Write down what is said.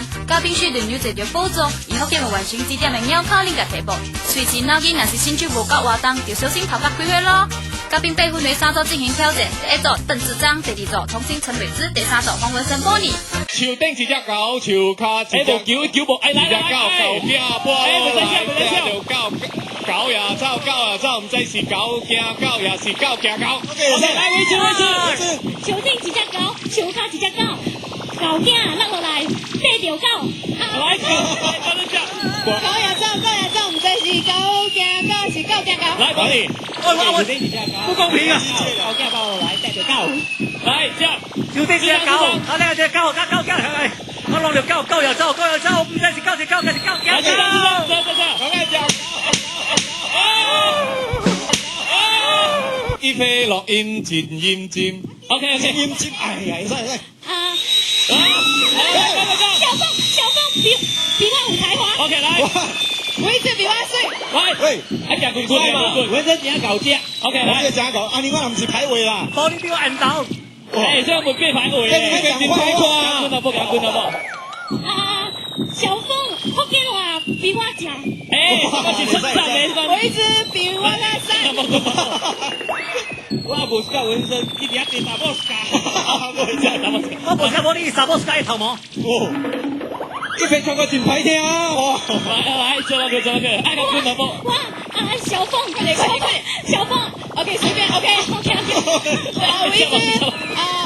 單。嘉賓室另有坐著寶座，以福建完成指點的鳥口恁共提步。喙齒腦筋若是身手無夠活動，就小心頭殼開花囉。嘉賓被分為三組進行挑戰，第一組鄧智章，第二組童星陳偉姿，第三組黃文生 Bonnie。樹頂一隻狗，樹跤一隻無球球無，哎來來一隻狗，狗驚跋哎，袂使笑，袂使笑。著狗，狗也走，狗也走，毋知是狗驚狗，抑是狗驚狗。 OK，來維持維持。樹頂一隻狗，樹跤一隻狗，狗囝落落來，爬著狗。來，來，等一下。狗也走，狗也走，毋知是狗驚狗，是狗驚狗。來，幫你。我我不公平啊！狗驚狗落來，爬著狗。來，這樣。樹頂一隻狗，啊，兩隻狗，狗狗驚來，我攏著狗，狗又走，狗又走，毋知是狗是狗，還是狗驚來，這樣，這樣，這樣，這樣。一飛錄音真認真。 OK OK。認真，哎呀，會使會使。啊！來，來，來，小鳳，小鳳比我有才華。 OK，來。偉志比我媠。來，喂，愛行滾滾嘛，我這真𠢕食。 OK，來。我這真𠢕，啊，你我毋是排位啦。保你比我緣投。哎，這樣會變排位。這你講話。滾了不？滾了不？啊，小鳳福建話比我正。哎，我是稱讚的。偉志比我較瘦。我也無教紋身，一直遐坐查某斯卡。查某斯卡。我無聽無你查某斯卡的頭毛。哦，這邊唱歌真歹聽啊！哇，來來，坐落去，坐落去，愛共滾了無？哇啊，小鳳，快點快點快點，小鳳，OK，隨便，OK， OK OK。啊，偉志啊，